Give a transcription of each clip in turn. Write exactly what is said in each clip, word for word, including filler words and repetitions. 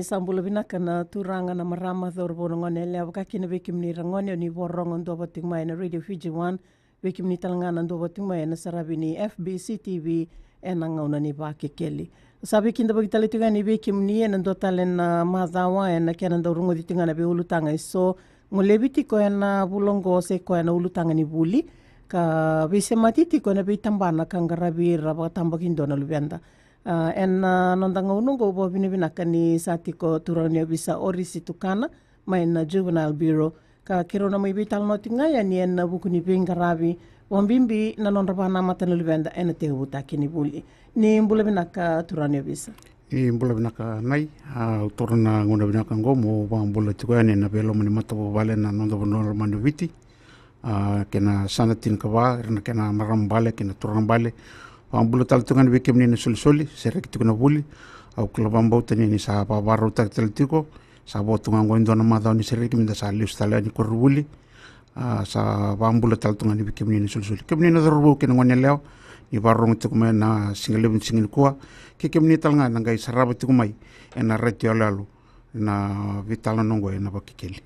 Sa bula vinaka na turaga, na marama, cauravou, na gone yalewa, vaka kina vei kemuni ra gone o ni vakarorogo duavata tiko mai ena Radio Fiji One, vei kemuni tale ga na duavata tiko mai ena saravi ni F B C T V ena gauna ni Vakekeli. Sa veikidavaki tale tiko yani vei kemuni ena dua tale na macawa ena kena dau rogoci tiko ga na veiulutaga eso, golevi tiko ena vula oqo, se koya na ulutaga ni vuli, ka veisemati tiko ena veitabana ka qaravi ira vakatabakidua na luveda. A, ena noda gauna oqo, vakavinavinaka ni sa tiko turaga ni ovisa Orisi Tukana mai na Juvenile Bureau, ka keirau na mai veitalanoa tiko ga yani ena vuku ni veiqaravi, vakabibi na nodra vakanamata na luveda ena tekivutaki ni vuli. Ni bula vinaka turaga ni ovisa. Ni bula vinaka Nai. A, au taura na gauna vinaka oqo meu vakabula tiko yani ena veiloma ni matavuvale na noda vanua lomani o Viti, a, kei na yasana tinikava, ira na kena marama bale kei na turaga bale. Vakabula tale tiko ga yani vei kemuni na isolisoli sereki tiko na vuli. Au kila vakabauta ni ni sa vakavakarautaki tale tiko. Sa vo tu ga oqo e dua na macawa ni sereki me da sa lesu tale yani koronivuli. A, sa vakabula tale tu ga yani vei kemuni na isolisoli, kemuni na cauravou kei na gone yalewa ni vakarorogo tiko mai ena siga levu ni siga nikua, kei kemuni tale ga na qai sarava tiko mai ena retio yaloyalo na veitalanoa oqo ena Vakekeli.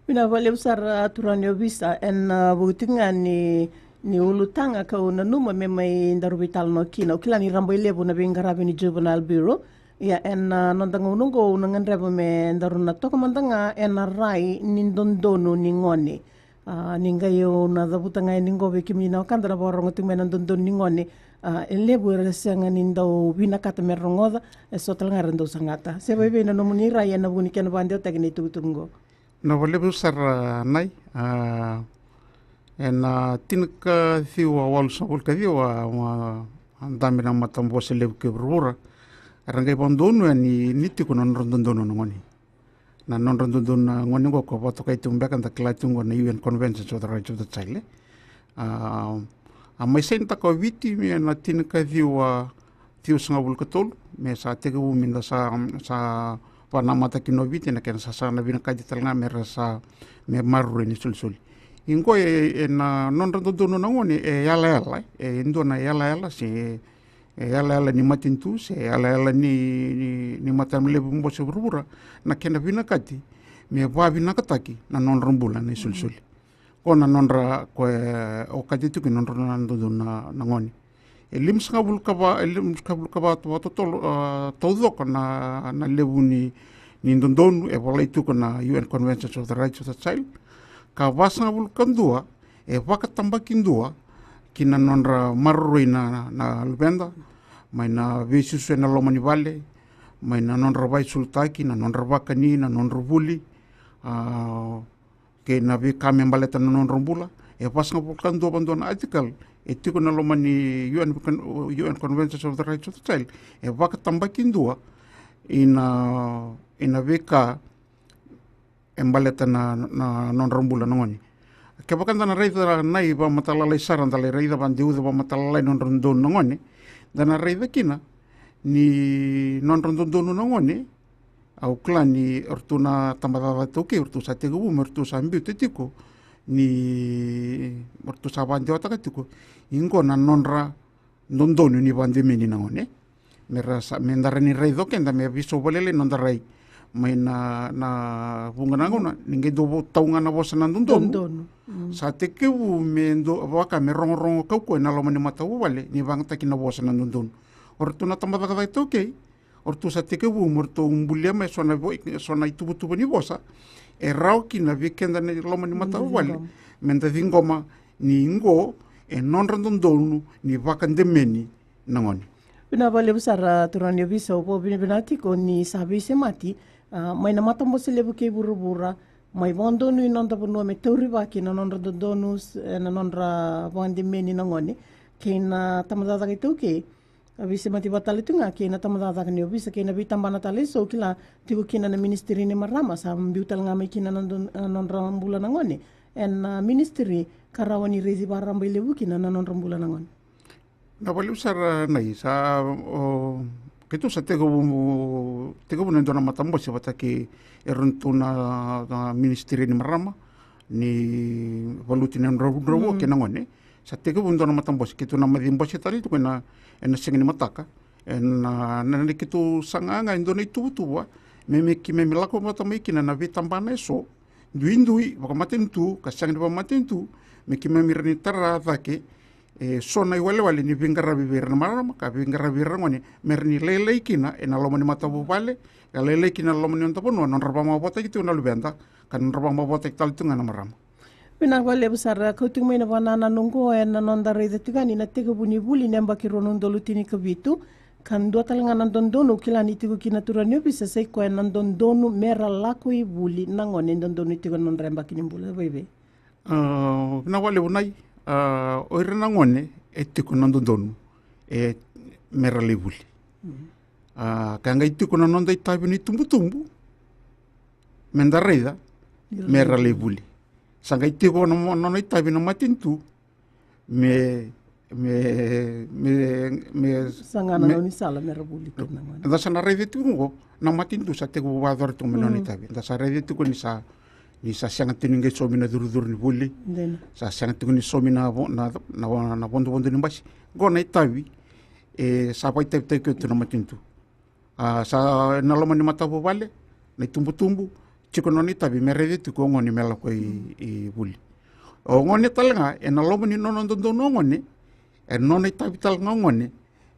Vinaka vakalevu sara turaga ni ovisa, ena vuku tiko ga ni, ni ulutaga kau nanuma me mai daru veitalanoa kina. Au kila ni rabailevu na veiqaravi ni Juvenile Bureau. Ia ena noda gauna oqo au na gadreva me daru na toka mada ga ena rai ni dodonu ni gone. A, ni qai au na cavuta ga yani oqo vei kemuni na wekada na vakarorogo tiko mai, na dodonu ni gone, a, e levu era sega ni dau vinakata me rogoca, eso tale ga era dau sagata. Se vaivei na nomuni rai ena vuku ni kena vakadewataki na itukutuku oqo? Na vakalevu sara Nai. A, ena tinikaciwa walusagavulu ka ciwa, a, a dabe na matabose levu kei vuravura, era qai vakadonui yani ni tiko na nodra dodonu na gone. Na nodra dodonu na gone oqo ka vakatokai tiko beka, da kila tiko oqo na U N Convention of the Rights of the Child, e. A, a mai sainitaka o Viti me na tinikaciwa ciwasagavulu ka tolu, me sa tekivu me da sa, sa vakanamata kina o Viti ena kena sasaga na vinakati tale ga me ra sa, me maroroi na isolisoli. Oqo e, ena nodra dodonu na gone e yalayala, e dua na yalayala se e yalayala ni matanitu se yalayala ni, ni, ni matanalevu bose vuravura, na kena vinakati me vavinakataki na nodra bula na isolisoli. Ko na nodra, ko e okati tiko na nodra na dodonu na, na gone. E limasagavulu ka va, e limasagavulu ka va, va totolo, a, taucoko na, na levu ni, ni dodonu e volai tiko na U N Convention of the Rights of the Child. Ka vasagavulu ka dua e vakatabakidua ki na nodra maroroi na, na luveda, mai na veisusu ena loma ni vale, mai na nodra vaisulutaki, na nodra vakani, na nodra vuli, a, kei na veika me baleta na nodra bula. E vasagavulu ka dua vadua na article e tiko na loma ni U N, U N Convention of the Rights of the Child, e vakatabakidua ina, ina veika e baleta na, na nodra bula na gone. Kevaka da na raica Nai vakamatalalai sara, da lai raica vakadeuca vakamatalalai na nodra dodonu na gone, da na raica kina ni nodra dodonu na gone, au kila ni o ratou na tabacakacaka iTaukei, o ratou sa tekivu me o ratou sa biuta tiko ni o ratou sa vakadewataka tiko oqo na nodra dodonu ni vakademeni na gone. Me ra sa, me da rawa ni raica o keda me veisau vakalailai na noda rai mai na, na vuqa na gauna ni qai dau tau ga na vosa na dodonu. Dodonu. Mm. Sa tekivu me dau vaka me rogorogo kaukauwa ena loma ni matavuvale ni vakayagataki na vosa na dodonu. O ratou na tabacakacaka iTaukei, o ratou sa tekivu me ratou bulia mai eso na vo, eso na ituvatuva ni vosa e rawa kina vei keda na loma ni matavuvale me da ciqoma ni qo e nodra dodonu ni vakademeni na gone. Vinaka vakalevu sara turaga ni ovisa, au vakavinavinaka tiko ni sa veisemati, a, mai na matabose levu kei vuravura, mai vakadonui noda vanua me taurivaki na nodra dodonu, s-, e, na nodra vakademeni na gone, kei na tabacakacaka iTaukei. A veisemati vata tale tu ga kei na tabacakacaka ni ovisa kei na veitabana tale eso, kila tiko kina na ministry ni marama, sa biu tale ga mai kina na nodra, na nodra bula na gone. Ena, a, ministry ka rawa ni raici vakarabailevu kina na nodra bula na gone. Na vakalevu sara Nai, sa, o, keitou sa tekivu, tekivu na dua na matabose vata kei iratou na, na ministry ni marama, ni valuti na dravudravua kei na gone. Sa tekivu dua na matabose, keitou na maci bose tale tiko ena, ena siga ni mataka. Ena, na, na keitou saga ga e dua na ituvatuva Me, me keimami lako vata mai kina na veitabana eso, duidui vakamatanitu ka sega ni vakamatanitu, me keimami rawa ni tara cake e so na iwalewale ni veiqaravi vei ira na marama ka veiqaravi vei ira na gone, me rawa ni lailai kina ena loma ni matavuvale, ka lailai kina ena loma ni noda vanua, nodra vakamavoataki tiko na luveda, ka nodra vakamavoataki tale tiko ga na marama. Vinaka vakalevu sara, kauti mai na vakanananu oqo ena noda raica tiko yani na tekivu ni vuli ni yabaki rua na udolu tinikavitu. Ka dua tale ga na dodonu au kila ni tiko kina, turaga ni ovisa, sa i koya na dodonu me ra lako i vuli na gone, dodonu e tiko ena nodra yabaki ni bula, vei vei? A, vinaka vakalevu Nai. A, o ira na gone e tiko na dodonu e me ra lai vuli. A, ka qai tiko na noda itavi ni tubutubu me da raica me ra lai vuli. Sa qai tiko na mo-, nona itavi na matanitu me, me, me, me, saga na me gaunisala me ra vuli kina na gone. Da sa na raica tiko oqo na matanitu sa tekivu vakayacora tiko mai na nona itavi. Da sa raica tiko ni sa, ni sa sega tiko ni qai saumi na curucuru ni vuli. Dina. Sa sega tiko ni saumi na vo-, na, na, na vodovodo ni basi. Oqo na itavi e sa vakaitavitaki koya tu na matanitu. A, sa ena loma ni matavuvale, na itubutubu, tiko na nona itavi me raica tiko o gone me lako i, i vuli. O gone tale ga, ena loma ni nona dodonu o gone, e nona itavi tale ga o gone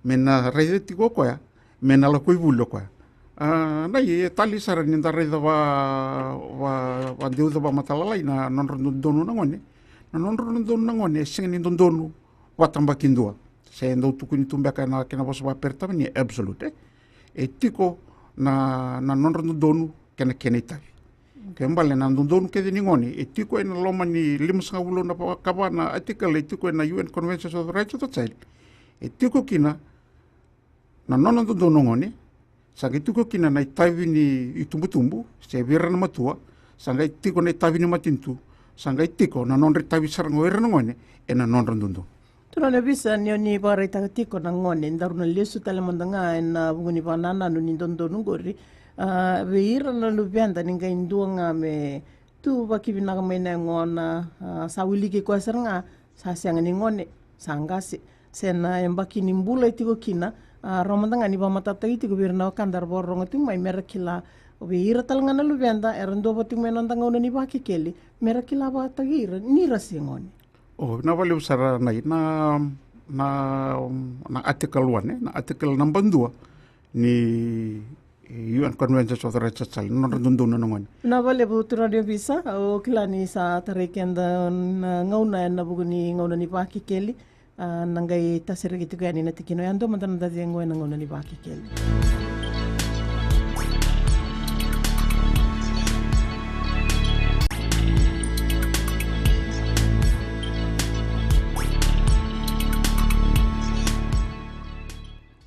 me na raica tiko o koya me na lako i vuli o koya. A, Nai, e talei sara ni da raica va, va, vadeuca vakamatalalai na nodra dodonu na gone. Na nodra dodonu na gone e sega ni dodonu vatabakidua. Se dau tukuni tu beka ena kena vosa vakaperitania ni absolute, e? E tiko na, na nodra dodonu kei na kena itavi. Kena ibalebale na dodonu kece ni gone e tiko ena loma ni limasagavulu ka va na article e tiko ena U N Convention on the Rights of the Child. E tiko kina na nona dodonu o gone, sa qai tiko kina na itavi ni itubutubu se vei ira na matua, sa qai tiko na itavi ni matanitu, sa qai tiko na nodra itavi sara ga o ira na gone ena nodra dodonu. Turaga ni ovisa, ni o ni vakaraitaka tiko na gone, daru na lesu tale mada ga ena vuku ni vakanananu ni dodonu oqori. A, vei ira na luveda ni qai dua ga me tu vakavinaka mai na yagona, a, sa wiliki koya sara ga, sa sega ni gone, sa qase. Se na yabaki ni bula e tiko kina, a, rawa mada ga ni vakamatatataki tiko vei ira na wekada era vakarorogo tiko mai me ra kila, vei ira tale ga na luveda era dua vata tiko mai na noda gauna ni Vakekeli, me ra kila vakataki ira ni ra se gone. O, vinaka vakalevu sara Nai, na, na, na article one, e, na article naba dua ni U N Convention on the Rights of the Child, na nodra dodonu na gone. Vinaka vakalevu turaga ni ovisa, au kila ni sa tarai keda na gauna ena vuku ni gauna ni Vakekeli. A, na qai tasereki tiko yani na tikina oya, dua mada na noda cegu ena gauna ni Vakekeli.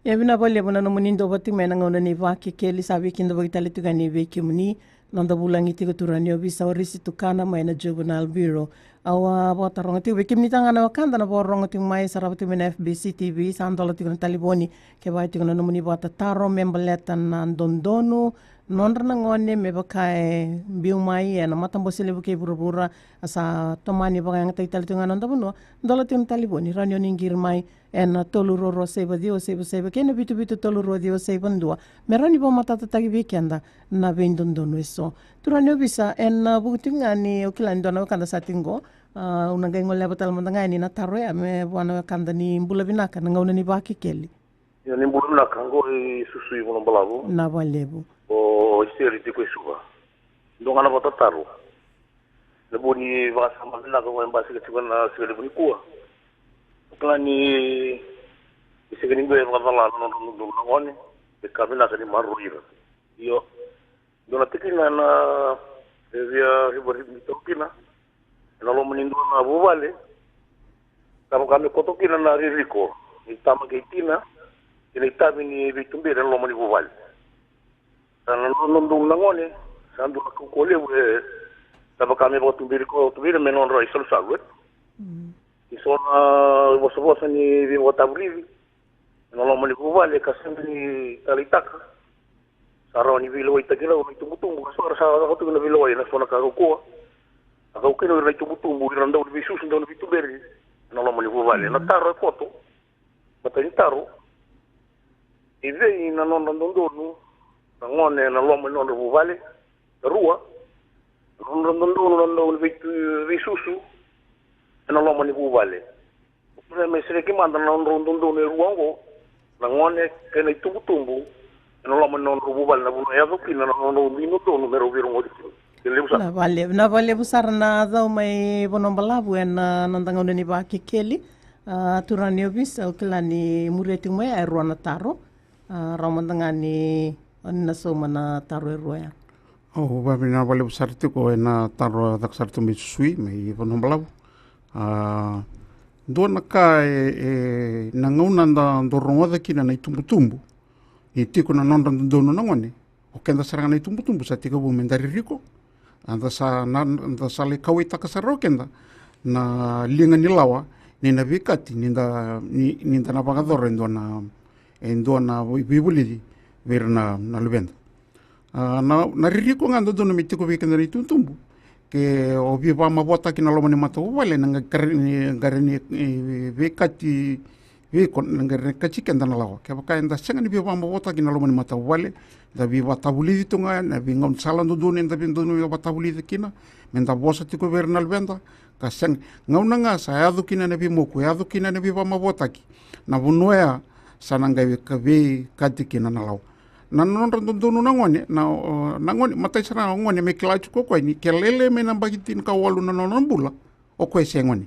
Ia, vinaka vakalevu na nomuni dua vata tiko mai ena gauna ni Vakekeli. Sa veikidavaki tale tiko yani vei kemuni na noda vulagi tiko, turaga ni ovisa, o Risi Tukana mai na Juvenile Bureau. Au a vakataroga tiko vei kemuni tale ga na wekada na vakarorogo tiko mai, sarava tiko mai na F B C T V, sa dola tiko na talevoni. Kevaka e tiko na nomuni vakatataro me baleta na dodonu, nodra na gone, me vaka e biu mai ena matabose levu kei vuravura, a sa tomani vakayagataki tale tiko ga na noda vanua, dola tiko na talevoni, rawa ni o ni qiri mai ena tolu rua rua saiva ciwa saiva saiva kei na vitu vitu tolu rua ciwa saiva dua, me rawa ni vakamatatataki vei keda na veidodonu eso. Turaga ni ovisa, ena vuku tiko ga ni au kila ni dua na wekada sa tiko qo, a, au na qai goleva tale mada ga yani na taro ya me vua na wekada. Ni bula vinaka, na gauna ni Vakekeli. Ia, ni bula vinaka, qo i Susu i Vanuabalavu. Vinaka vakalevu. O Iseri tiko i Suva. Dua ga na vakatataro. Na vu ni vakasama vinaka qo e basika tiko ena siga levu nikua. Kila ni, ni sega ni dua e vakacala na nodra dodonu na gone, e ka vinaka ni maroroi ira. Io. Dua na tikina na, e via rivarivi tau kina ena loma ni dua na vuvale. Sa vaka me koto kina na ririko ni tama kei tina kei na itavi ni veituberi ena loma ni vuvale. Sa na nodra dodonu na gone, sa dua na kaukauwa levu e sa vaka me vakatuberi koto vei ira me nodra isalusalu, e. Mm. Ni so na vosavosa ni veivakatavulici ena loma ni vuvale ka sega ni taleitaka. Sa rawa ni veilewaitaki rau na itubutubu, ka so era sa caka tu na veilewai ena so na ka kaukauwa. A kau kina o ira na itubutubu, ira na dau ni veisusu, dau ni veituberi ena loma ni vuvale. Mm. Na taro e koto, matai ni taro, i vei na nodra dodonu na gone ena loma ni nodra vuvale. Na rua, na nodra dodonu na dau ni veitu, veisusu ena loma ni vuvale. Ure me sereki mada na nodrau dodonu e rua oqo, na gone kei na itubutubu ena loma ni nodrau vuvale, na vanua e yaco kina na nodrau dui dodonu me rau veirogoci kina. Vinaka vakalevu sara. Vinaka vakalevu sara na cau mai Vanua Balavu ena noda gauna ni Vakekeli. A, turaga ni ovisa, au kila ni muria tiko mai e rua na taro. A, rawa mada ga ni o ni na sauma na taro e rua ya. Au vakavinavinaka vakalevu sara tiko ena taro a caka sara tu mai Susui, mai Vanua Balavu. A, dua na ka e, e na gauna da dau rogoca kina na itubutubu ni tiko na nodra dodonu na gone, o keda sara ga na itubutubu sa tekivu me da ririko. A, da sa, na, da sa lai kauwaitaka sara o keda na liga ni lawa ni na veikati ni da, ni, ni da na vakayacora e dua na, e dua na vei-, veivulici vei ira na, na luveda. A, na, na ririko ga dodonu me tiko vei keda na itubutubu, ke o veivakamavoataki na loma ni matavuvale, na qai kare-, ni qai ni, e, veikati vei iko, na qai ni kati keda na lawa. Kevaka eda sega ni veivakamavoataki na loma ni matavuvale, da veivatavulici tu ga ena veigaunisala dodonu eda veidodonu me vatavulici kina, me da vosa tiko vei ira na luveda, ka sega, gauna ga sa yaco kina na veimoku, yaco kina na veivakamavoataki, na vanua ya sa na qai veika-, veikati kina na lawa. Na nodra dodonu na gone, na, o, na gone, matai sara ga o gone me kila tiko o koya ni ke lailai mai na yabaki tinikawalu na nona bula, o koya se gone.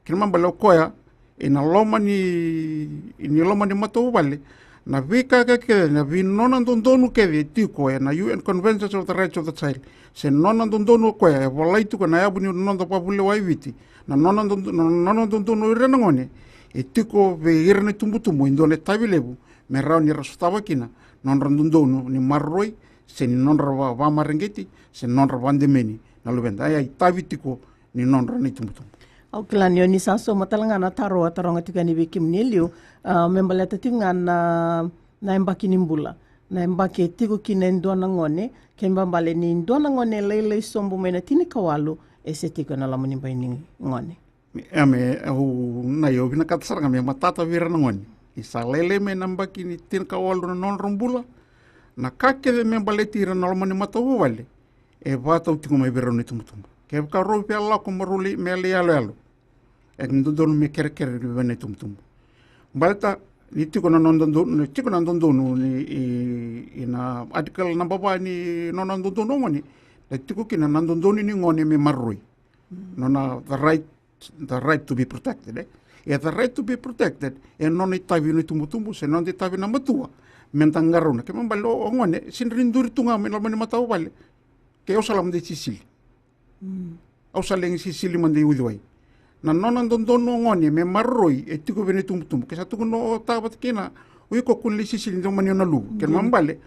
Kena ibalebale o koya ena loma ni, ni loma ni matavuvale, na veika kece, na vei nona dodonu kece e tiko ena U N Conventions of the Rights of the Child, se nona dodonu o koya e volai tiko ena yavu ni noda vakavulewa e Viti, na nona dodo-, na nona dodonu o ira na gone, e tiko vei ira na itubutubu e dua na itavi levu me rawa ni ra sotava kina na nodra dodonu ni maroroi, se ni nodra va-, vakamareqeti, se nodra vakademeni na luveda. Ia, itavi tiko ni nodra na itubutubu. Au kila ni o ni sa sauma tale ga na taro a taroga tiko yani vei kemuni e liu, a, me baleta tiko ga na, na yabaki ni bula. Na yabaki e tiko kina e dua na gone, kena ibalebale ni dua na gone e lailai sobu mai na tinikawalu, e se tiko ena loma ni bai ni gone. Me, e, me, au, na, au vinakata sara ga me matata vei ira na gone. Ni sa lailai mai na yabaki ni tinikawalu na nodra bula, na ka kece me baleti ira na loma ni matavuvale, e vakatau tiko mai vei rau na itubutubu. Kevaka rau via lako mo rau lai, me lai yaloyalo, e dodonu me kerekere vei na itubutubu. Baleta ni tiko na nona dodonu, ni tiko na dodonu ni, i, i na article naba va ni nona dodonu o gone, na tiko kina na dodonu ni gone me maroroi. Nona the right, the right to be protected, e. E the right to be protected, e nona itavi na itubutubu, se nona itavi na matua, me da qarauna. Kena ibalebale o gone, sega ni duri tu ga mai loma ni matavuvale. Ke au sa lako mada i sisili. Au sa lagi sisili mada i uciwai. Na nona dodonu o gone me maroroi, e tiko vei na itubutubu. Ke sa tukuna o ta vata kina, o iko kua ni lai sisili, dau mani o na luvu. Kena ibalebale,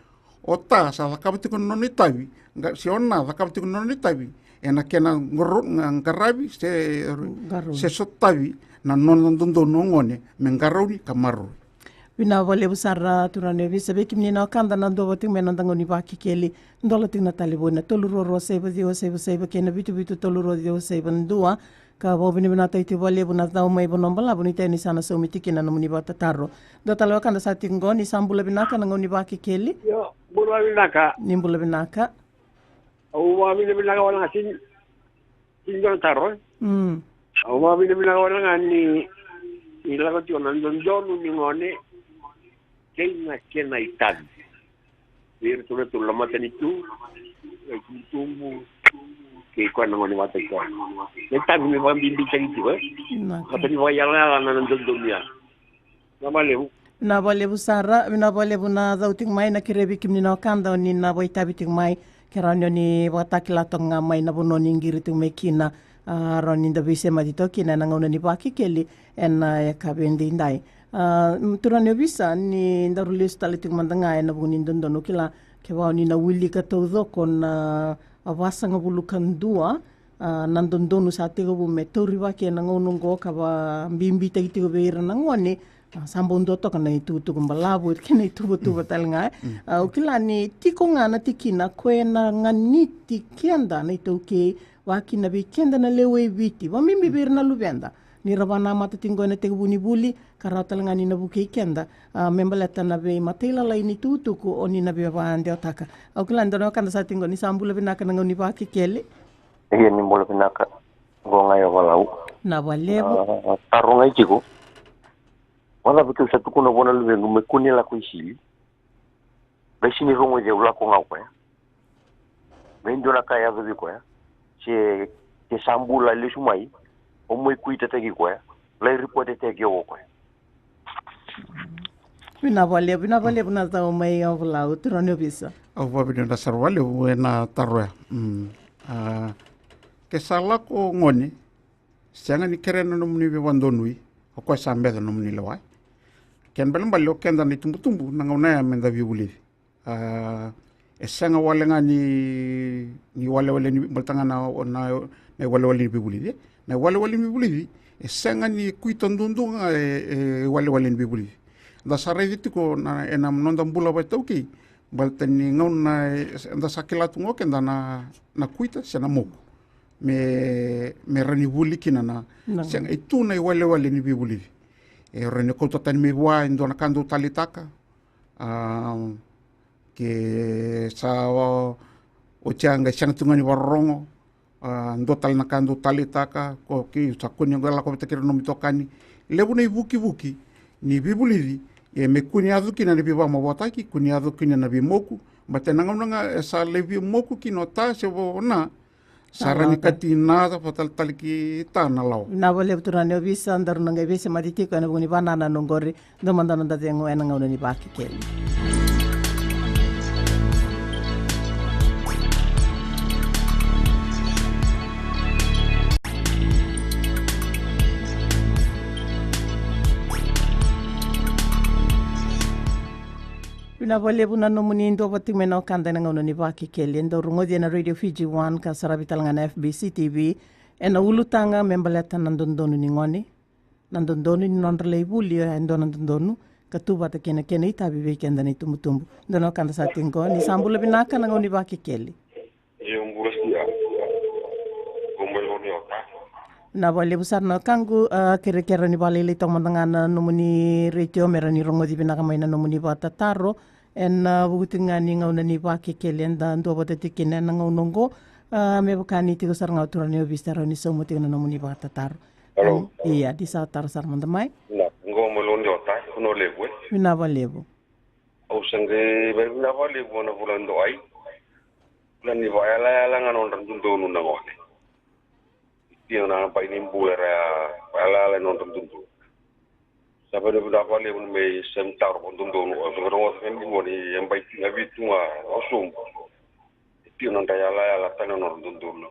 o ta sa cakava tiko na nona itavi, qa-, se o na cakava tiko na nona itavi ena kena qaro-, qa-, qaravi se, se sotavi na nona dodonu o gone me qarauni ka maroroi. Vinaka vakalevu sara turaga ni ovisa. Vei kemuni na wekada na duavata tiko mai ena noda gauna ni Vakekeli, dola tiko na talevoni na tolu rua rua saiva ciwa saiva saiva kei na vitu vitu tolu rua ciwa saiva dua. Ka vakavinavinakataki tiko vakalevu na cau mai Vanua Balavu ni tani sa na saumi tiko kina na nomuni vakatataro. Dua tale wekada sa tiko qo, ni sa bula vinaka na gauna ni Vakekeli. Io, bula vinaka. Ni bula vinaka. Au vakavinavinaka wale ga, sega ni dua na taro, e? Mm. Au vakavinavinaka wale ga ni, ni lako tiko na dodonu ni gone kei na kena itavi. Vei iratou na tolu na matanitu, na itubutubu, kei koya na gone vata kei koya. Na itavi me vakabibitaki tiko, e? Vinaka. Vata ni vakayalayala na, na dodonu ya. Vinaka vakalevu. Vinaka vakalevu sara, vinaka vakalevu na cau tiko mai, na kerei vei kemuni na wekada o ni na vakaitavi tiko mai, ke rawa ni o ni vakatakila toka ga mai na vanua ni qiri tiko mai kina, a, rawa ni da veisemati toka kina ena gauna ni Vakekeli ena, a, yakavi edaidai. A, m-, turaga ni ovisa, ni daru lesu tale tiko mada ga ena vuku ni dodonu, kila, kevaka o ni na wilika taucoko na, a, vasagavulu ka dua, a, na dodonu sa tekivu me taurivaki ena gauna oqo ka vakabibitaki tiko vei ira na gone, a, sa bau dua toka na itukutuku balavu kei na ituvatuva tale ga, e. Mm. A, au kila ni tiko ga na tikina ko e na ganiti keda na iTaukei, vakakina vei keda na lewe i Viti, vakabibi vei ira na luveda. Ni ra vanamata tiko qo ena tekivu ni vuli, ka rawa tale ga ni na vukei keda, a, me baleta na veimatailalai ni tukutuku o ni na via vakadewataka. Au kila ni dua na wekada sa tiko qo, ni sa bula vinaka na gauna ni Vakekeli. Ia ni bula vinaka, qo ga i Ovalau. Na valevu. A, taro ga i tiko. Vacava keu sa tukuna vua na luvequ me kua ni lako i sili. Qai sini rogoci au, lako ga o koya. Qai dua na ka e yaco vei koya. Se ke sa bula lesu mai, o mai kuitataki koya. Lai ripotetaki au o koya. Vinaka valevu, vinaka valevu na tau mai Ovalau, turaga ni ovisa. Au vakavinavinaka sara valevu ena taro ya. Mm. A, ke sa lako gone, sega ni kerea na nomuni veivakadonui, o koya sa beca na nomuni lewa. Kena ibalebale o keda na itubutubu, na gauna ya meda veivulici. A, e sega wale ga ni, ni walewale ni, baleta ga na, na, na iwalewale ni veivulici. Na iwalewale ni veivulici, e sega ni kuita duadua ga e, e iwalewale ni veivulici. Da sa raica tiko na, ena noda bula vakaitaukei, baleta ni gauna e, eda sa kila tu ga o keda na, na kuita se na moku. Me, me rawa ni vuli kina na, na sega, e tu na iwalewale ni veivulici. E rawa ni kauta tani mai vua e dua na ka dau taleitaka. A, ke sa o, oti ya qai sega tu ga ni vakarorogo. A, dua tale na ka dau taleitaka, ko ke sa kua ni qai lako vata kei ira na nomu itokani. Levu na ivukivuki ni veivulici, e me kua ni yaco kina na veivakamavoataki, kua ni yaco kina na veimoku, baleta na gauna ga e sa lai veimoku kina o ta se vo na, sa rawa ni kati na vataletale ki ta na lawa. Vinaka valevu turaga ni ovisa, daru na qai veisemati tiko ena vuku ni vakanananu oqori, dua mada na noda cegu ena gauna ni Vakekeli. Vinaka valevu na nomuni duavata tiko mai na wekada ena gauna ni Vakekeli. E dau rogoci ena Radio Fiji One ka saravi tale ga na F B C T V. Ena ulutaga me baleta na dodonu ni gone. Na dodonu ni nodra lai vuli, oya e dua na dodonu ka tu vata kei na kena itavi vei keda na itubutubu. Dua na wekada sa tiko qo, ni sa bula vinaka na gauna ni Vakekeli. Io, bula sia. Ko mai loni ota. Vinaka valevu sara na wekaqu, a, kerekere ni vakalailai toka mada ga na nomuni retio me rawa ni rogoci vinaka mai na nomuni vakatataro. Ena, a, vuku tiko ga ni gauna ni Vakekeli eda duavata tiko kina ena gauna oqo. A, me vaka ni tiko sara ga o turaga ni ovisa, rawa ni sauma tiko na nomuni vakatataro. Alo. Ia, ni sa tara sara mada mai. Na, qo mai loni ota, Vanua Levu, e? Vinaka valevu. Au sa qai via vinaka valevu ena vula dokai. Kila ni vakayalayala ga nodra dodonu na gone. Tiko na bai ni bula era vakayalayala nodra dodonu. Sa via vinaka valevu me sa mai taro vakadodonu, o sa via rogoca me bula ni e bai tiko na vitu ga o sobu. Tiko nodra yalayala tale nodra dodonu.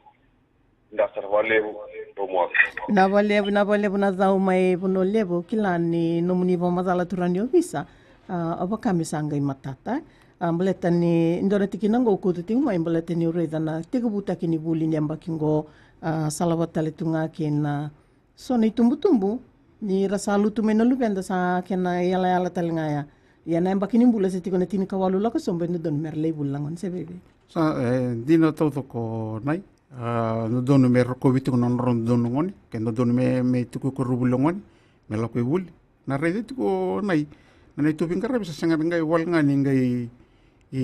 Da sara valevu, Romoca. Vinaka valevu, vinaka valevu na cau mai Vanua Levu, kila ni nomuni vakamacala turaga ni ovisa. A, au vaka me sa qai matata. A, baleta ni dua na tikina qo au kauta tiko mai, baleta niu raica na tekivutaki ni vuli ni yabaki qo, a, salavata tale tu ga kei na so na itubutubu, ni ra sa lutu mai na luveda sa kena yalayala tale ga ya. Ia na yabaki ni bula se tiko na tinikawalu lako sobu e dodonu me ra lai vuli na gone se vevei. Sa, e, dina taucoko nai. A, dodonu me rokovi tiko na nodra dodonu gone, ke dodonu me, me tiko i koronivuli o gone, me lako i vuli. Na raica tiko nai, na neitou veiqaravi sa sega ni qai wale ga ni qai, i,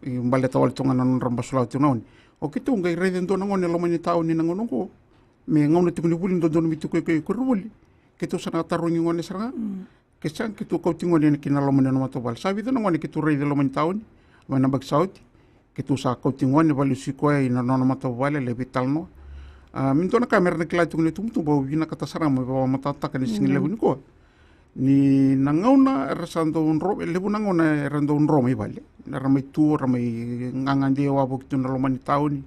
i baleta wale tu ga na nodra basulawa tiko na gone. O keitou qai raica e dua na gone e loma ni tauni na gauna oqo, me gauna tiko ni vuli dodonu me tiko i koronivuli. Keitou sa na tarogi gone sara ga. Mm. Ke sega, keitou kauti gone ki na loma ni nona matavuvale. Sa vica na gone keitou raica e loma ni tauni, mai na yabaki sa oti. Keitou sa kauti gone, vakalesuya koya ina nona matavuvale, lai veitalanoa. A, me dua na ka me ra na kila tiko na itubutubu, au vinakata sara ga meu vakamatatataka ena siga levu nikua. Ni na gauna era sa dau dro, e levu na gauna era dau dro mai vale. Era mai tu, era mai gagade wavoki tu na loma ni tauni.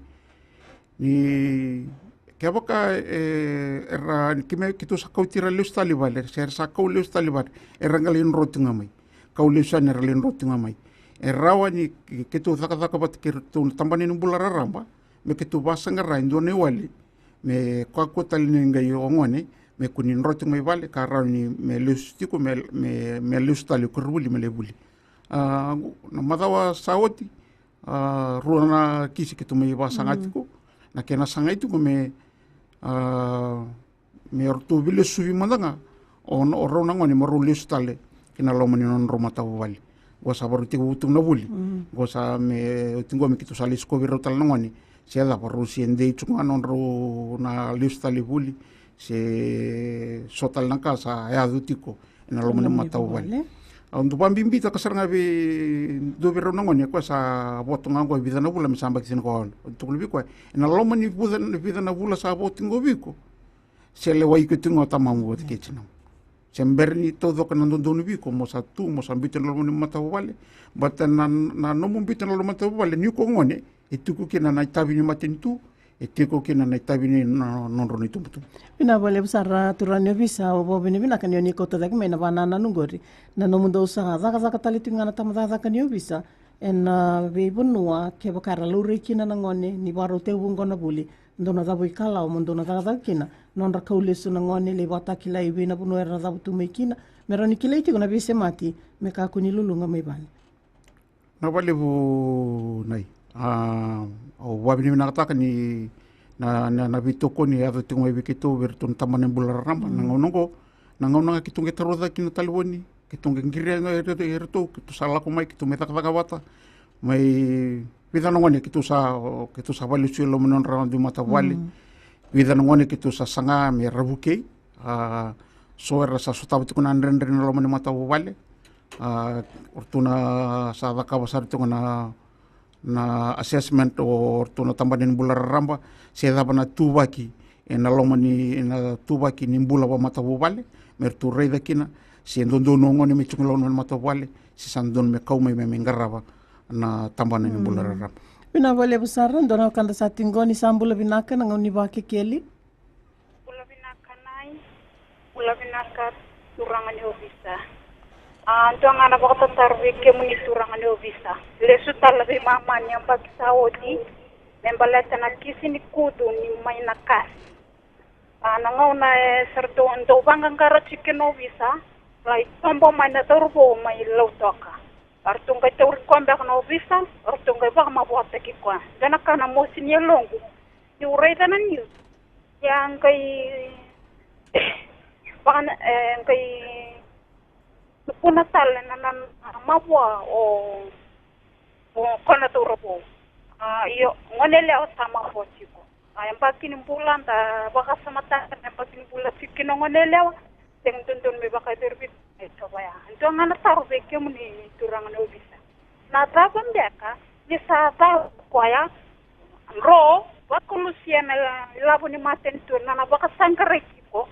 Ni kevaka, e, era, ni keimami, keitou sa kauti ira lesu tale i vale, se era sa kau lesu tale i vale, era qai lai dro tiko ga mai. Kau lesu yani era lai dro tiko ga mai. E rawa ni keitou cakacaka vata kei iratou na tabana ni bula raraba, me keitou vakasaqara e dua na iwali me kakua tale ni qai o gone me kua ni dro tiko mai vale, ka rawa ni me lesu tiko, me, me, me lesu tale i koronivuli me lai vuli. A, na macawa sa oti, a, rua na kisi keitou mai vakasaga tiko. Na kena sagai tiko me, a, me ratou veilesuvi mada ga o, o rau na gone mo rau lesu tale ki na loma ni nodrau matavuvale. Qo sa varau tekivu tu na vuli. Qo sa me oti qo me keitou sa lesu kovi rau tale na gone. Se cava, rau se dei tu ga nodrau na lesu tale vuli, se so tale na ka sa yaco tiko ena loma ni matavuvale. Au dau vabibitaka sara ga vei dua vei rau na gone, koya sa vo tu ga qo e vica na vula me sa baki tinikawalu. Au tukuna vei koya, ena loma ni vica, vica na vula sa vo tu qo vei iko, se lewai iko tiko ga o tamamu vata kei tinamu. Se bera ni taucoko na dodonu vei iko mo sa tu, mo sa biuta na loma ni matavuvale. Baleta na, na nomu biuta na loma ni matavuvale, ni ko gone, e tiko kina na itavi ni matanitu, e tiko kina na itavi ni na, nodrau na itubutubu. Vinaka vakalevu sara turaga ni ovisa, au vakavinavinaka ni o ni kauta cake mai na vakanananu qori. Na nomudou sa cakacaka tale tiko ga na tabacakacaka ni ovisa ena veivanua kevaka era laurai kina na gone ni vakarau tekivu qo na vuli, dou na cavuikalawa mo dou na cakacaka kina, nodra kau lesu na gone, lai vakatakilai vei na vanua era na cavu tu mai kina, me rawa ni kilai tiko na veisemati me kakua ni luluqa mai vale. Na vakalevu Nai. A, au vakavinavinakataka ni na, na, na veitokoni e yaco tiko mai vei keitou, vei iratou na tabana ni bula raraba, na gauna oqo, na gauna ga keitou qai taroga kina na talevoni, keitou qai qiri ga iratou, keitou sa lako mai, keitou mai cakacaka vata, mai vica na gone keitou sa, keitou sa vakalesuya e loma ni nodra dui matavuvale. Vica na gone keitou sa saga me ra vukei. A, so era sa sotava tiko na dredre na loma ni matavuvale. A, o ratou na sa cakava sara tiko na, na assessment o ratou na tabana ni bula raraba, se cava na tuvaki ena loma ni, na tuvaki ni bula vakamatavuvale me ratou raica kina se dodonu o gone me tiko e loma ni matavuvale, se sa dodonu me kau mai me, me qarava na tabana ni bula raraba. Vinaka vakalevu sara, dua na wekada sa tiko qo. Ni sa bula vinaka, na gauna ni Vakekeli. Bula vinaka Nai. Bula vinaka turaga ni ovisa. A, dua ga na vakatataro vei kemuni turaga ni ovisa. Lesu tale na veimama ni yabaki sa oti me baleta na kisi ni kucu ni mai na kasi. A, na gauna e sa ratou dau vaqaqara tiko kina ovisa, lai tobo mai na cauravou mai Lautoka. A ratou qai tauri koya beka na ovisa, a ratou qai vakamavoataki koya. Dua na ka na mosi ni yaloqu niu raica na news. Ia qai vaka, e, qai tukuna tale na, na, na mavoa o, o koya na cauravou. A, io, gone yalewa sa mavoa tiko. A, yabaki ni bula da vakasamataka na yabaki ni bula tiko kina o gone yalewa. Sega ni dodonu me vakayacori vei iko e toka ya. Dua ga na taro vei kemuni turaga ni ovisa. Na cava beka ni sa cala o koya, dro vakalusia na ilavo ni matanitu, na, na vakasaqarai tiko.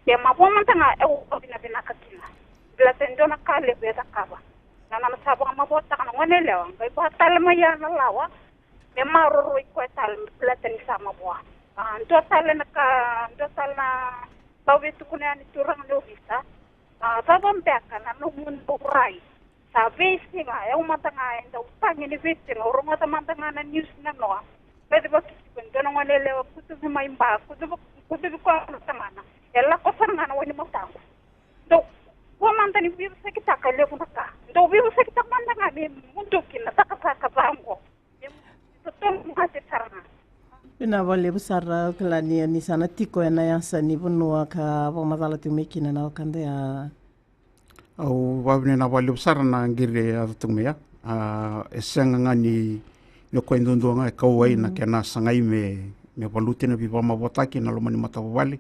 Ke mavoa mada ga, au vakavinavinaka kina. Baleta e dua na ka levu e cakava. Na, na, na sa vakamavoataka na gone yalewa, qai vaka tale mai ya na lawa me maroroi koya tale, baleta ni sa mavoa. A, dua tale na ka, dua tale na ka au via tukuna yani turaga ni ovisa. A, cava beka na nomudou rai? Sa veisiga, e au mada ga e dau tagi ni veisiga, au rogoca mada ga na news na noa. Vacivaki tiko e dua na gone yalewa kucuvi mai Ba, kucuvi, kucuvi koya na tamana. E lako sara ga na wai ni mataqu. Dou, vua mada ni veivosakitaka e levu na ka. Dou veivosakitaka mada ga me muduki na cakacaka ca oqo. Vinaka vakalevu sara, au kila ni, ni sa na tiko ena yasa ni vanua ka vakamacala tiko mai kina na wekada ya. Au vakavinavinaka vakalevu sara na qiri e yaco tiko mai ya. A, e sega ga ni, ni o koya duadua ga e kauwai na kena sagai me, me valuti na veivakamavoataki na loma ni matavuvale,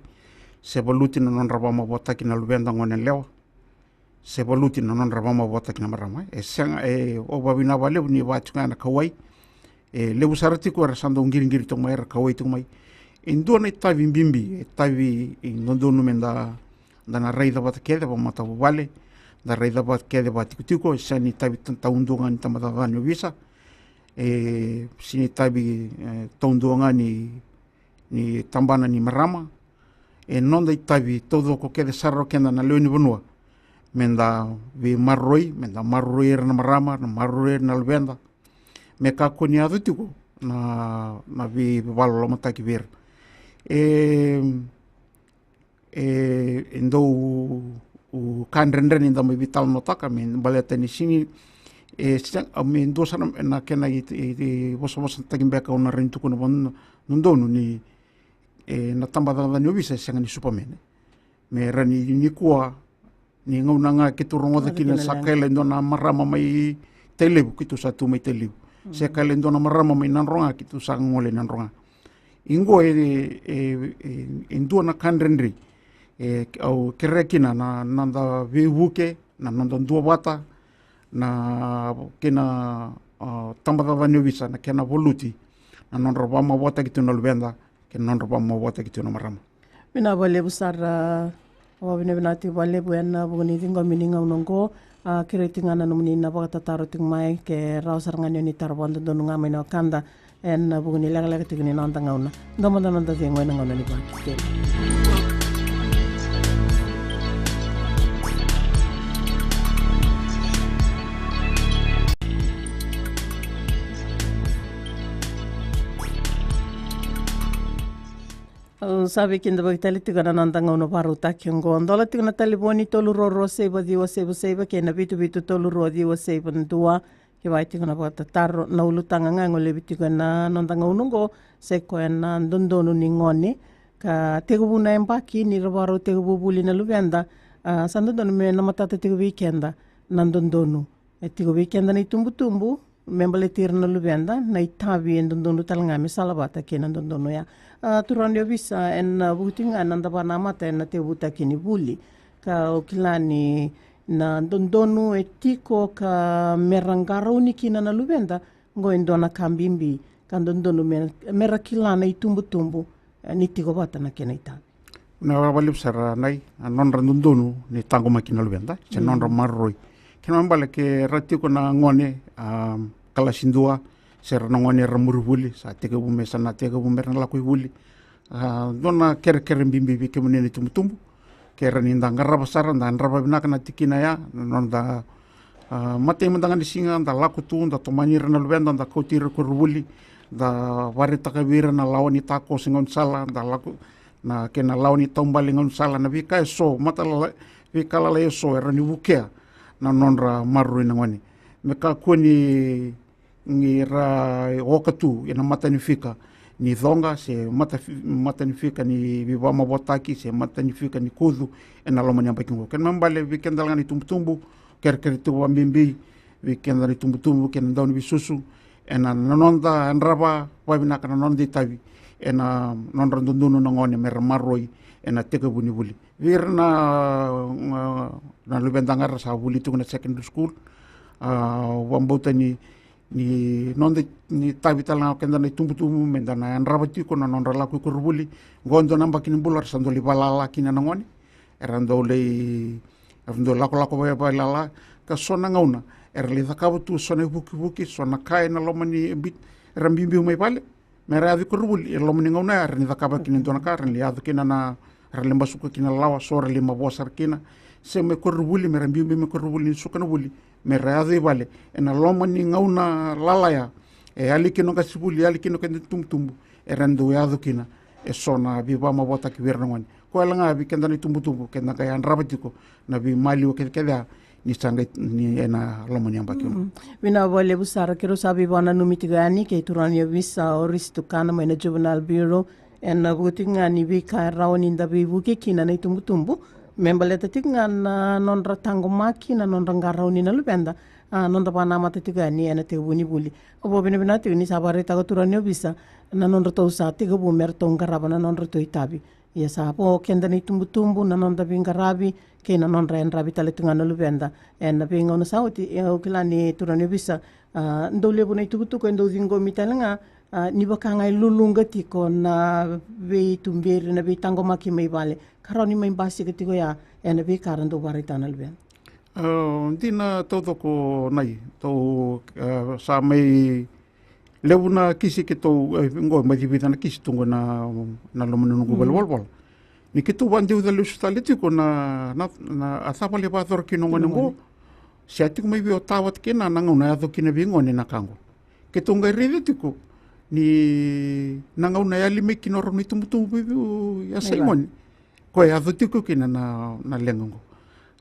se valuti na nodra vakamavoataki na luveda gone yalewa, se valuti na nodra vakamavoataki na marama. E sega, e, au vakavinavinaka vakalevu ni vaka tiko ga na kauwai. E levu sara tiko era sa dau qiriqiri tiko mai, era kauwai tiko mai. E dua na itavi bibi, e itavi e dodonu me da, da na raica vata kece vakamatavuvale, da raica vata kece vakatikotiko, e sega ni itavi ta-, taudua ga ni tabacakacaka ni ovisa, e sega ni itavi, e, taudua ga ni ni tabana ni marama. E noda itavi taucoko kece sara o keda na lewe ni vanua me da veimaroroi, me da maroroi ira na marama, na maroroi ira na luveda, me kakua ni yaco tiko na, na veivakalolomataki vei ira. E, e, e dau ka dredre ni da mai veitalanoataka me baleta ni sega ni, e, sega, me dua sara na kena i, i, i vosavosataki beka au na rawa ni tukuna vakadodonu ni E na tabacakacaka ni ovisa e sega ni Superman. Me rawa ni nikua, ni gauna ga keitou rogoca kina sa kaila e dua na marama mai Tailevu, keitou sa tu mai Tailevu. Se kaila e dua na marama mai Nadroga, keitou sa gole Nadroga. Iqo e, e, e, e dua na ka dredre. E, au kerea kina na, na noda veivuke, na noda duavata, na kena, a, tabacakacaka ni ovisa, na kena valuti, na nodra vakamavoataki tu na luveda, kei na nodra vakamavoataki tu na marama. Vinaka vakalevu sara, au vakavinavinaka tiko vakalevu ena vuku ni ciqomi ni gauna oqo. A, kerei tiko ga na nomuni na vakatataro tiko mai, ke rawa sara ga ni oni taro vakadodonu ga mai na wekada ena vuku ni lekaleka tiko ni noda gauna. Dua mada na noda cegu ena gauna ni vakatikeli. Au sa veikidavaki tale tiko na noda gauna vakarautaki oqo. Dola tiko na talevoni tolu rua rua saiva ciwa saiva saiva kei na vitu vitu tolu rua ciwa saiva dua. Ke vaka tiko na vakatataro, na ulutaga ga e golevi tiko ena noda gauna oqo, sa i koya na dodonu ni gone ka tekivu na yabaki, ni ra vakarau tekivu vuli na luveda. A, sa dodonu me na matata tiko vei keda na dodonu e tiko vei keda na itubutubu, me baleti ira na luveda, na itavi e dodonu tale ga me salavata kei na dodonu oya. A, turaga ni ovisa, ena vuku tiko ga na noda vakanamata ena tekivutaki ni vuli, ka au kila ni na dodonu e tiko ka me ra qarauni kina na luveda, oqo e dua na ka bibi ka dodonu me, me ra kila na itubutubu, e, ni tiko vata na kena itavi. Na vakalevu sara na i, a, nodra dodonu ni taqomaki na luveda se nodra maroroi. Kena ibalebale ke ra tiko na gone, a, kalasi dua, se ra na gone era muri vuli, sa tekivu me, sa na tekivu me ra na lako i vuli. A, dua na kerekere bibi vei kemuni na itubutubu, ke rawa ni da qarava sara, da yadrava vinaka na tikina ya, na noda, a, matai mada ga ni siga da lako tu, da tomani ira na luveda, da kauti ira i koronivuli, da vakaraitaka vei ira na lawa ni takoso e gaunisala, da lako na kena lawa ni taubale e gaunisala, na veika eso, mata lala-, veika lalai eso e rawa ni vukea na nodra maroroi na gone. Me kakua ni, ni ra oka tu ena mata ni fika ni coqa, se mata fi-, mata ni fika ni veivakamavoataki, se mata ni fika ni kucu ena loma ni yabaki oqo. Kena ibalebale vei keda ga na itubutubu, kerekere tiko vakabibi vei keda na itubutubu kei na dauniveisusu, ena noda yadrava vakavinaka na noda itavi, ena nodra dodonu na gone me ra maroroi ena tekivu ni vuli. Vei ira na, na, na luveda ga era sa vuli tiko na secondary school, a, au vakabauta ni, ni noda, ni itavi tale ga o keda na itubutubu, me da na yadrava tiko na nodra lako i koronivuli. Oqo e dua na yabaki ni bula era sa dau lai vakalala kina na gone. Era dau lai, era dau lakolako vaka-, vakalala, ka so na gauna era lai cakava tu so na ivukivuki, so na ka ena loma ni bit-, era biubiu mai vale. Me ra yaco i koronivuli, e loma ni gauna ya, era ni cakava kina e dua na ka, era ni yaco kina na, era lai basuka kina na lawa, so era lai mavoa sara kina. Se mai koronivuli, me ra biubiu mai koronivuli ni suka na vuli, me ra yaco i vale. Ena loma ni gauna lala ya, e yali kina o qasenivuli, yali kina o keda itubutubu, era dau yaco kina eso na veivakamavoataki vei ira na gone. Koya la ga vei keda na itubutubu, keda qai yadrava tiko na veimaliwa kecekece ya, ni sa qai, ni ena loma ni yabaki oqo. Mm. Vinaka vakalevu sara, keirau sa veivakananumi tiko yani kei turaga ni ovisa o Risi Tukana mai na Juvenile Bureau, ena vuku tiko ga ni veika e rawa ni da veivuke kina na itubutubu, me baleta tiko ga na nodra taqomaki, na nodra qarauni na luveda, a, noda vakanamata tiko yani ena tekivu ni vuli. Au vakavinavinaka tiko ni sa vakaraitaka o turaga ni ovisa na nodratou sa tekivu me ratou qarava na nodratou itavi. Ia sa vo o keda na itubutubu, na noda veiqaravi kei na nodra yadravi tale tu ga na luveda ena veigauna sa oti. Ia au kila ni turaga ni ovisa, a, dau levu na itukutuku e dau ciqomi tale ga, a, ni vaka ga e luluqa tiko na veituberi, na veitaqomaki mai vale, ka rawa ni mai basika tiko ya ena veika era dau vakaraitaka na luveda. A, dina taucoko na i, tou, a, sa mai levu na kisi keitou, e, qo mai civica na kisi tu qo na, na loma ni noqu valenivolavola. Ni keitou vakadeuca lesu tale tiko na, na, na, a cava lai vakayacora kina o gone qo. Se a tiko mai vei o ta vata kei na, na gauna e yaco kina vei gone na ka qo. Keitou qai raica tiko ni na gauna e yali mai kina o rau na itubutubu vei vei o yasa i gone. Koya e yaco tiko kina na, na leqa qo.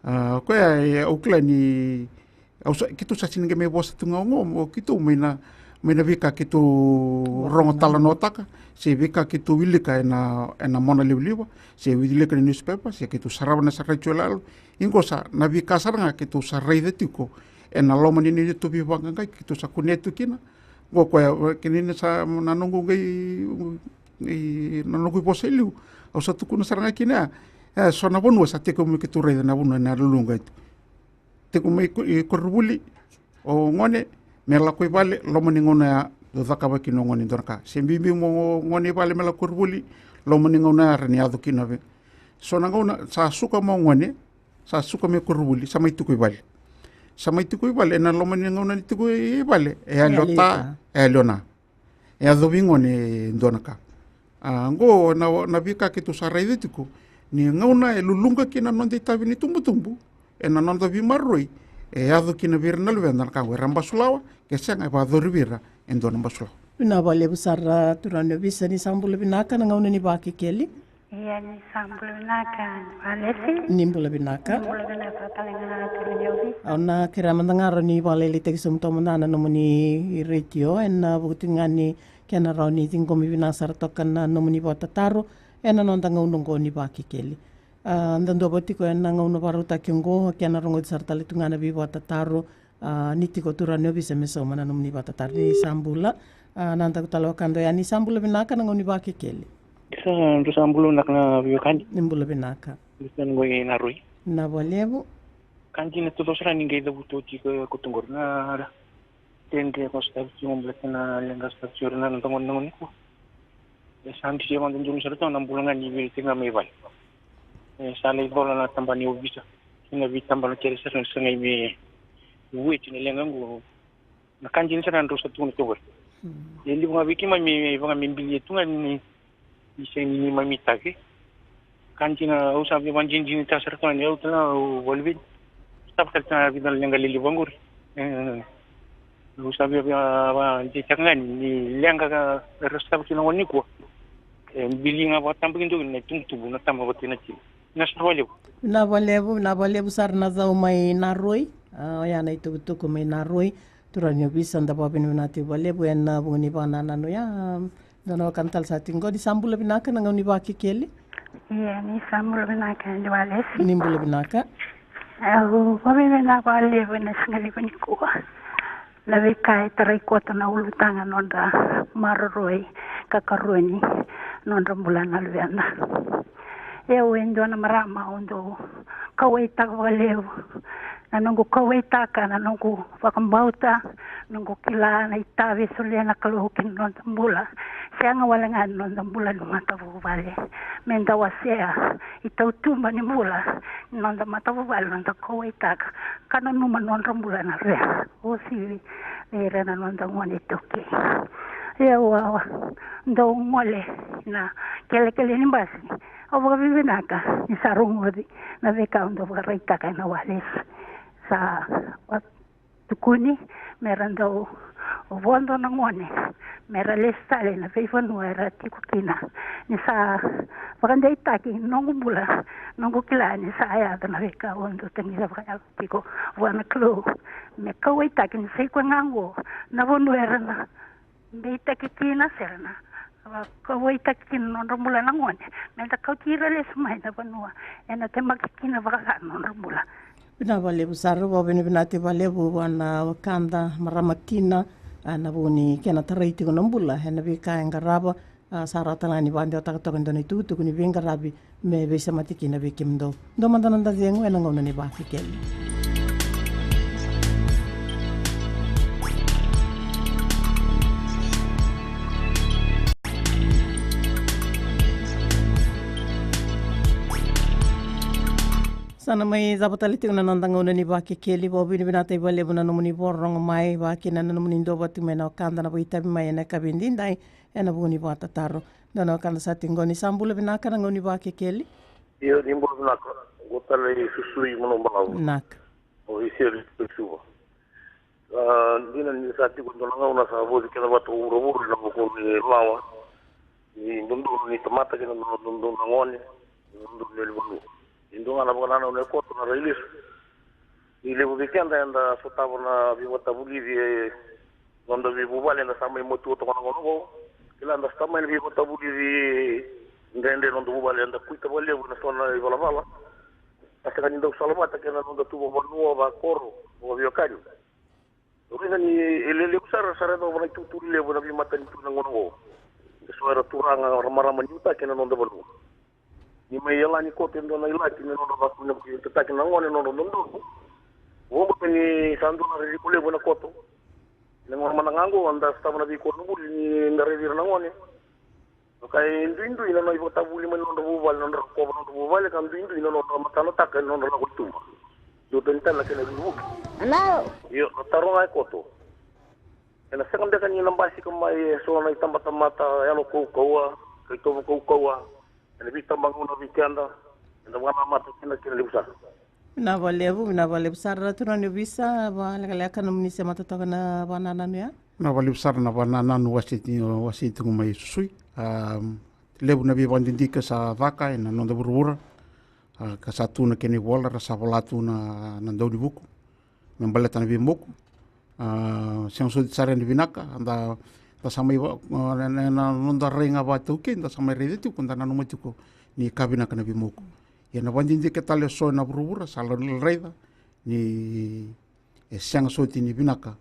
A, koya e, au kila ni, au sa, keitou sa sega ni qai mai vosa tu ga oqo, o keitou mai na, mai na veika keitou rogo talanoataka, se veika keitou wilika ena, ena mona livaliva, se wilika na newspaper, se keitou sarava na sara tiko lalo. Iqo sa na veika sara ga keitou sa raica tiko ena loma ni neitou veivaqaqai keitou sa kunea tu kina. Qo koya kina sa na noqu qai, i, na noqu vosa i liu. Au sa tukuna sara ga kina, e, so na vanua sa tekivu me keitou raica na vanua na luluqa tu. Tiko mai ko-, i koronivuli o gone, me lako i vale, loma ni gauna ya dau cakava kina o gone e dua na ka. Se biubiu mo gone i vale me lako koronivuli, loma ni gauna ya ra ni yaco kina vei. So na gauna sa suka mo gone, sa suka mai koronivuli, sa mai tiko i vale. Sa mai tiko i vale, ena loma ni gauna ni tiko i vale, e yali o ta, e yali o na. E yacovi gone e dua na ka. A, qo na, na veika keitou sa raica tiko ni gauna e luluqa kina na noda itavi ni tubutubu, ena noda veimaroroi, e yaco kina vei ira na luveda na ka qo, era basulawa, ke sega e vakayacori vei ira e dua na basulawa. Vinaka vakalevu sara turaga ni ovisa, ni sa bula vinaka na gauna ni Vakekeli. Ia, ni sa bula vinaka, Valesi. Ni bula vinaka. Ni bula vinaka tale ga na turaga ni ovisa. Au na kerea mada ga rawa ni vakalailaitaki sobu toka mada na nomuni retio, ena vuku tiko ga ni kena rawa ni ciqomi vinaka sara toka na nomuni vakatataro ena noda gauna oqo ni Vakekeli. A, da duavata tiko ena gauna vakarautaki oqo, kena rogoci sara tale tu ga na veivakatataro, a, ni tiko turaga ni ovisa me sauma na nomuni vakatataro. Ni sa bula, a, na daku tale wekadua ya, ni sa bula vinaka na gauna ni Vakekeli. Sa, drau sa bula vinaka na veiwekani. Ni bula vinaka. Drau sa qo i Naroi. Vinaka vakalevu. Ka dina tu sara ni qai cavuti oti ko, ko tu qori na dredre ko sa tavi tiko baleta na leqa sa tavi tiko na noda gone na gauna nikua. E sa dui se vakadodonu sara tu na bula ga ni viri tiko ga mai vale. E sa lai cola na tabana ni ovisa kei na veitabana kece sara na sagai me vueti na leqa qo. Na ka dina sara na drau sa tukuna tu qori. E levu ga vei keimami e vaka me bilia tu ga ni, ni sega ni neimami itavi. Ka dina au sa via vakadinadinataka sara tu ga ni au tale ga au vakaluveni. Sotava tale tu ga na vica na leqa lelevu vaqori. E, au sa via, via vakadeitaka ga ni leqa ka era sotava kina gone nikua, e bili ga vakatabakidua kina na itubutubu, na tama vata kei na tina. Vinaka sara vakalevu. Vinaka vakalevu, vinaka vakalevu sara na cau mai Naroi. A, oya na itukutuku mai Naroi. Turaga ni ovisa, da vakavinavinaka tiko vakalevu ena vuku ni vakanananu ya. Dua na wekada tale sa tiko qo, ni sa bula vinaka na gauna ni Vakekeli. Ia, ni sa bula vinaka, Valesi. Ni bula vinaka. Au vakavinavinaka vakalevu ena siga levu nikua. Na veika e tarai koto na ulutaga nodra maroroi, ka karua ni nodra bula na luveda. Au e dua na marama au dau kauwaitaka vakalevu. Na noqu kauwaitaka, na noqu vakabauta, noqu kila na itavi e solia na Kalou ki na noda bula. Sega wale ga ni noda bula ni matavuvale. Meda wasea itautuba ni bula ni noda matavuvale, noda kauwaitaka ka nanuma nodra bula na rea. Uasivi vei ira na noda gone iTaukei. Ia, au a dau gole na kelekele ni basi. Au vakavinavinaka ni sa rogoci na veika au dau vakaraitaka ena walesi. Sa tukuni mera dau vodo na gone mera lesu tale ena veivanua era tiko kina. Ni sa vakadeitaki noqu bula, noqu kila ni sa yaco na veika au dau tagica vakayalo tiko vua na Kalou, me kauwaitaki ni sa i koya ga oqo na vanua era na beitaki kina, se ra na, a, kauwaitaki kina na nodra bula na gone, meda kauti ira lesu mai na vanua ena temaki kina vakaca na nodra bula. Vinaka vakalevu sara, vakavinavinaka vakalevu vua na wekada marama tina, a, na vuku ni kena tarai tiko na bula ena veika e qarava. A, sa rawa tale ga ni vakadewataka toka e dua na itukutuku ni veiqaravi me veisemati kina vei kemudou. Dua mada na noda cegu ena gauna ni Vakekeli. Sa na mai cava tale tiko na noda gauna ni Vakekeli. Vakavinavinaka vakalevu na nomuni vakarorogo mai, vakakina na nomuni duavata mai na wekada na vakaitavi mai ena yakavi edaidai ena vuku ni vakatataro. Dua na wekada sa tiko qo, ni sa bula vinaka na gauna ni Vakekeli. Io, ni bula vinaka. Qo tale i Susui, Manubalavu. Vinaka. O Iseli Suva. A, dina ni sa tiko e dua na gauna sa voci kina vata ko vuravura ena vuku ni lawa, ni dodonu ni tamata kei na dodonu na gone, dodonu ni wilivanua. E dua ga na vakanananu e koto na rai lesu. Ni levu vei keda eda sotava na veivakatavulici e noda veivuvale eda sa mai matua toka na gauna oqo. Kila, eda sa mai na veivatavulici dredre noda vuvale, eda kuita vakalevu ena so na ivalavala. A sega ni dau salavata kei na noda tu vakavanua, vakoro, vakaveiwekani. Au raica ni e lelevu sara, sa ra yacova na itutu levu ena veimatanitu ena gauna oqo. E so era turaga, ra marama ni utaki ena noda vanua. Ni mai yala ni koto e dua na ilati me nodra vakavinavinakataki na gone, nodra dodonu. Vakabibi ni sa dua na ririko levu ena koto. Na gauna mada ga oqo, eda sotava na veikoronivuli ni da raici ira na gone. Ka e duidui na nona ivakatavuli mai na nodra vuvale, nodra rokova na nodra vuvale, ka duidui na nodra matanataka ena nodra lako i tuba. Duatani tale na kena veivuke. Io, na taro ga e koto. Ena sega beka ni na basika mai e so na itabatamata yalo kaukauwa, ka itovo kaukauwa, ena veitabagauna vei keda, eda vakanamata kina, kena levu sara. Vinaka vakalevu, vinaka vakalevu sara na turaga ni ovisa, vakalekaleka nomuni semata toka na vakanananu ya. Vinaka vakalevu sara na vakanananu wasei, wasei tiko mai Susui. A, levu na veivakadidike sa caka ena noda vuravura. A, ka sa tu na kena ivola, ra sa vola tu na, na daunivuku me baleta na veimoku. A, sega soti sara ni vinaka, da, da sa mai va-, a, na, na, na noda rai ga vakaitaukei, da sa mai raica tiko, da nanuma tiko ni ka vinaka na veimoku. Ia na vakadidike tale e so ena vuravura, sa la-, raica ni e sega soti ni vinaka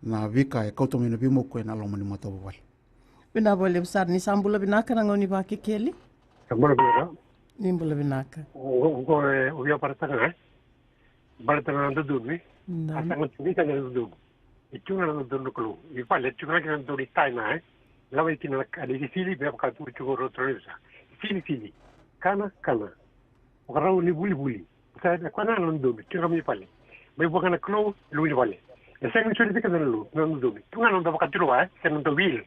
na veika e kauta mai na veimoku ena loma ni matavuvale. Vinaka vakalevu sara, ni sa bula vinaka na gauna ni Vakekeli. Sa bula vinaka. Ni bula vinaka. O, o, o, e, o via parataka, e? Baleta na dodonu, e? Da. A sega tu ni sega na dodonu. E tu na dodonu na Kalou. I vale, e tu na kena dodonu i tai na, e? Lava i kina na ka, ni sili, me vaka tu, tu, ro, tro, sa. Sili, sili. Kana, kana. Vakarau ni vulivuli. Sa, na koya na dodonu, tu ga mai vale. Mai vua ga na Kalou, luve ni vale. E sega ni soli vei keda na lo-, na dodonu. Tu ga na noda vakatulewa, e? Sega na noda will.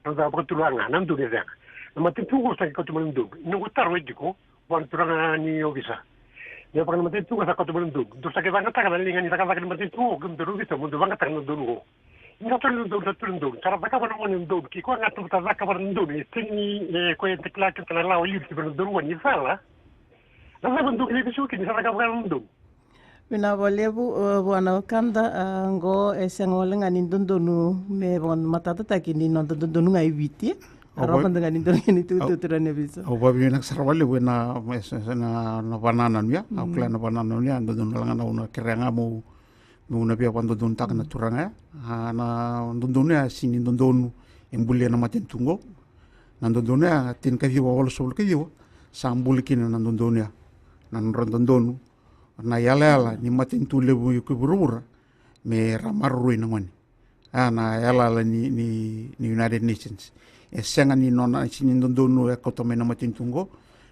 Na noda vakatulewa ga, na dodonu e sega. Na matanitu qo sa qai kauta mai na dodonu. Noqu taro e tiko, vua na turaga ni ovisa. Ia vaka na matanitu qo sa kauta mai na dodonu. Dou sa qai vakayagataka na liga ni cakacaka ni matanitu qo, kemudou na ovisa, mo dou vakayagataka na dodonu qo. Ni sa tolu na dodonu, sa tolu na dodonu. Sa ra cakava na gone na dodonu. Kei koya ga tu vata cakava na dodonu. E sega ni, e, koya e takila kina na lawa liu ki vata na dodonu, ni cala. Na cava dou kila vei so kina sa cakava na dodonu. Vinaka vakalevu, e, vua na wekada, a, qo e sega wale ga ni dodonu me vakamatatataki ni noda dodonu ga e Viti. Au a va-, rau vata ga ni dodonu ga ni au, tututu ra ni visa. Au vakavinavinaka sara vakalevu ena, ena, na, na vakanananu ya, au kila na vakanananu ya, dodonu wale ga na au na kerea ga meu, meu na via vakadodonutaka na turaga ya. A, na dodonu ya, sega ni dodonu e bulia na matanitu qo. Na dodonu ya, tinikaciwa walusagavulu kaciwa, sa buli kina na dodonu ya. Na nodra dodonu, na yalayala ni matanitu levu i vuravura me ra maroroi na gone. A, na yalayala ni, ni, ni United Nations. E sega ni nona, sega ni dodonu e kauta mai na matanitu qo.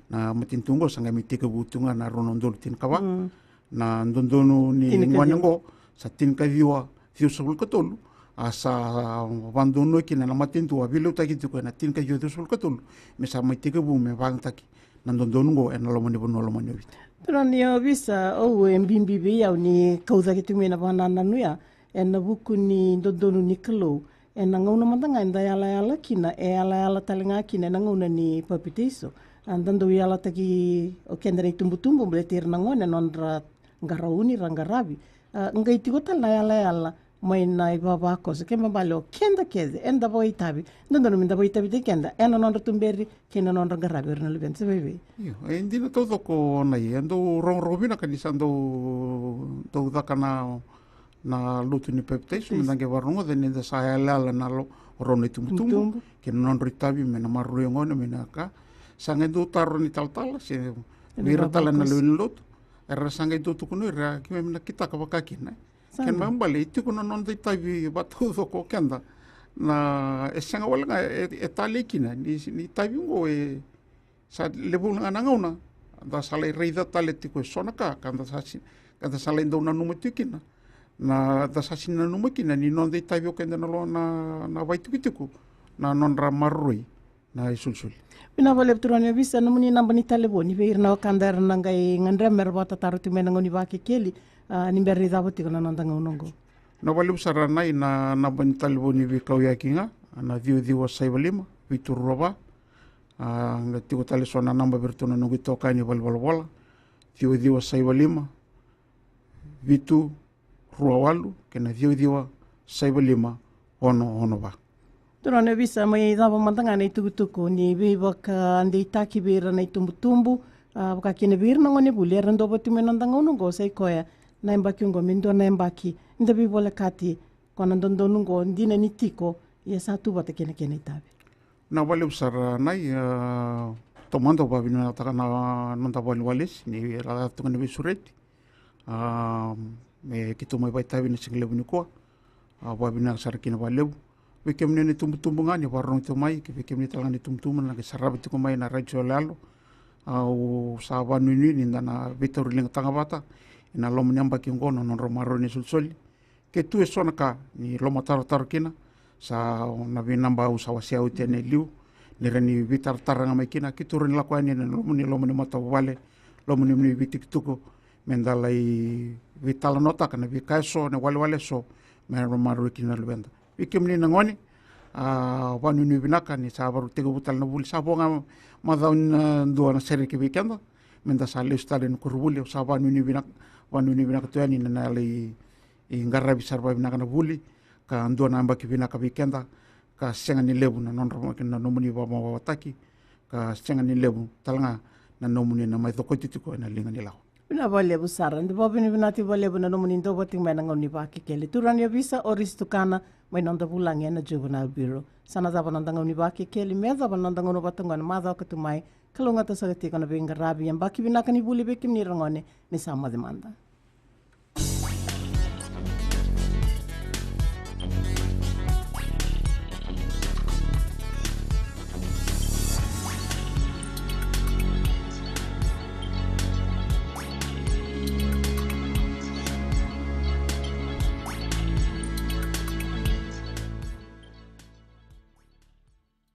Na matanitu qo sa qai mai tekivu tu ga na rua na udolu tinikava. Mm. Na dodonu ni gone qo sa tinikaciwa ciwasagavulu katolu. A sa vakadonui kina na matanitu, a veiliutaki tiko ena tinikaciwa ciwasagavulu katolu. Me sa mai tekivu me vakayagataki na dodonu qo ena loma ni vanua lomani o Viti. Turaga ni ovisa, au e bibi vei au ni kau cake tu mai na vakanananu ya ena vuku ni dodonu ni Kalou. Ena gauna mada ga eda yalayala kina, e yalayala tale ga kina ena gauna ni papitaiso. A, da dau yalataki o keda na itubutubu, baleti ira na gone, nodra qarauni ra qaravi. A, qai tiko tale na yalayala mai na ivavakoso, kena ibalebale o keda kece eda vakaitavi. Dodonu meda vakaitavitaki keda ena nodra tuberi kei na nodra qaravi o ira na luveda. Se vaivei? Io, e dina taucoko, Nai, e dau rogorogo vinaka ni sa dau, dau caka na, na lotu ni papitaiso, meda qai vakarogoca ni da sa yalayala na lo-, rau na itubutubu, itubutubu, kei na nodra itavi me na maroroi gone, me na ka. Sa qai dau taro ni talatala se vei ira tale na lewe ni lotu, era sa qai dau tukuna ira, keimami na kitaka vaka kina. Kena ibalebale e tiko na noda itavi vakataucoko o keda. Na, e sega wale ga e, e talei kina ni, ni itavi oqo e sa levu ga na gauna da sa lai raica tale tiko e so na ka, ka da sa si-, ka da sa lai dau nanuma tiko kina. Na, da sa sega ni nanuma kina ni noda itavi o keda na lo-, na, na vakaitikotiko, na nodra maroroi na isolisoli. Vinaka vakalevu turaga ni ovisa, nomuni naba ni talevoni vei ira na wekada era na qai gadreva mera vakatataro tu mai na gauna ni Vakekeli, a, ni bera ni cava tiko na noda gauna oqo. Vinaka vakalevu sara, Nai, na naba ni talevoni veikauyaki ga na ciwa ciwa saiva lima vitu rua va. A, qai tiko tale so na naba vei iratou na noqu itokani valenivolavola, ciwa ciwa saiva lima vitu rua walu kei na ciwa ciwa saiva lima ono ono va. Turaga ni ovisa, mai cava mada ga na itukutuku ni veivakadeitaki vei ira na itubutubu, a, vaka kina vei ira na gonevuli era dau vati mai na noda gauna oqo, sa i koya na yabaki oqo me dua na yabaki ni da veivolekati, ko na dodonu oqo dina ni tiko, ia sa tu vata kei na kena itavi. Na valevu sara nai, a, taumada au vavinakataka na noda valeniwalesi ni ra tu ga na veisureti. A, me keitou mai vakaitavi na siga levu nikua. A, vavinaka sara kina valevu. Vei kemuni na itubutubu ga ni vakarorogo tiko mai, kei vei kemuni tale ga na itubutubu na qai sarava tiko mai na retio yaloyalo. Au sa vakanuinui ni da na veitauri liga taga vata ena loma ni yabaki oqo na nodrau maroroi na isolisoli. Ke tu eso na ka ni lomatarotaro kina, sa na veinaba au sa wasea oti ena iliu, ni rawa ni veitaratara ga mai kina, keitou rawa ni lako yani ena loma ni, loma ni matavuvale, loma ni, ni veitukituku, me da lai veitalanoataka na veika eso, na walewale eso me ra maroroi kina na luveda. Vei kemuni na gone, a, vakanuinui vinaka ni sa vakarau tekivu tale na vuli, sa vo ga macawa ni na dua na sereki vei keda, me da sa lesu tale na koronivuli. Au sa vakanuinui vinaka, vakanuinui vinaka tu yani na, na lai qaravi sara vakavinaka na vuli, ka dua na yabaki vinaka vei keda, ka sega ni levu na nodra, na nomuni vakamavawataki, ka sega ni levu tale ga na nomuni na mai cokoti tiko ena liga ni lawa. Vinaka vakalevu sara, da vakavinavinaka tiko vakalevu na nomuni dau vati mai na gauna ni Vakekeli. Turaga ni ovisa, o Risi Tukana, mai noda vulagi ena Juvenile Bureau. Sa na cava na noda gauna ni Vakekeli, me yacova na noda gauna vata oqo ena macawa ka tu mai. Kalougata saka tiko na veiqaravi, yabaki vinaka ni vuli vei kemuni ragone, ni sa moce mada.